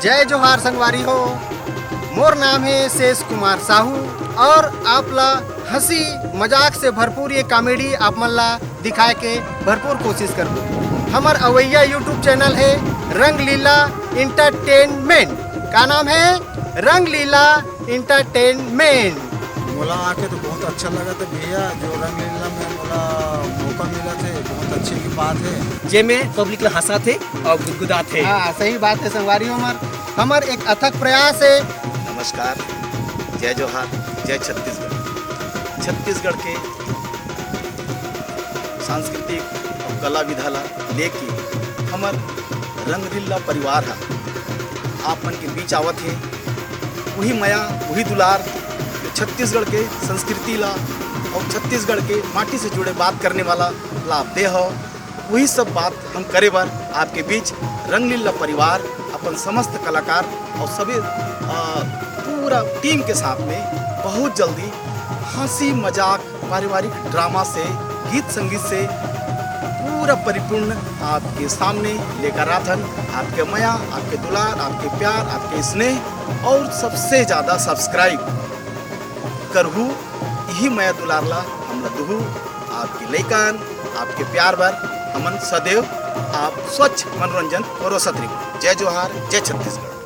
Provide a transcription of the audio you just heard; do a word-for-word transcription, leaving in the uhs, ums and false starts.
जय जोहार संगवारी हो, मोर नाम है शेष कुमार साहू और आप ला हंसी मजाक से भरपूर ये कॉमेडी आप मन ला दिखाए के भरपूर कोशिश करबो। हमर अवैया YouTube चैनल है रंगलीला एंटरटेनमेंट। का नाम है? रंगलीला एंटरटेनमेंट। मोला आके तो बहुत अच्छा लगा था भैया, जो रंगलीला में मोला मौका मिला थे, बहुत अच्छे की बात है। जेमे पब्लिक ला हंसा थे और गुदगुदा थे। हाँ, सही बात है संगवारी हमर। हमर एक अथक प्रयास है। नमस्कार, जय जोहार, जय छत्तीसगढ़। छत्तीसगढ़ के सांस्कृतिक और कला विधा ला लेके हमर रंगलीला परिवार हा आप मन के बीच आवत हे। वही मया, वही दुलार जो छत्तीसगढ़ के संस्कृति ला और छत्तीसगढ़ के माटी से जुड़े बात करने वाला ला आप दे हो, वही सब बात हम करे बर आपके बीच रंगलीला परिवार अपन समस्त कलाकार और सभी अ, पूरा टीम के साथ में बहुत जल्दी हंसी मजाक पारिवारिक ड्रामा से गीत संगीत से पूरा परिपूर्ण आपके सामने लेकर आथन। आपके मया, आपके दुलार, आपके प्यार, आपके स्नेह और सबसे ज्यादा सब्सक्राइब करहू। यही मया दुलार ला हमला दुहू। आपके लइकन, आपके प्यार बर हमन सदैव आप स्वच्छ मनोरंजन परोसत रही। जय जोहार, जय छत्तीसगढ़।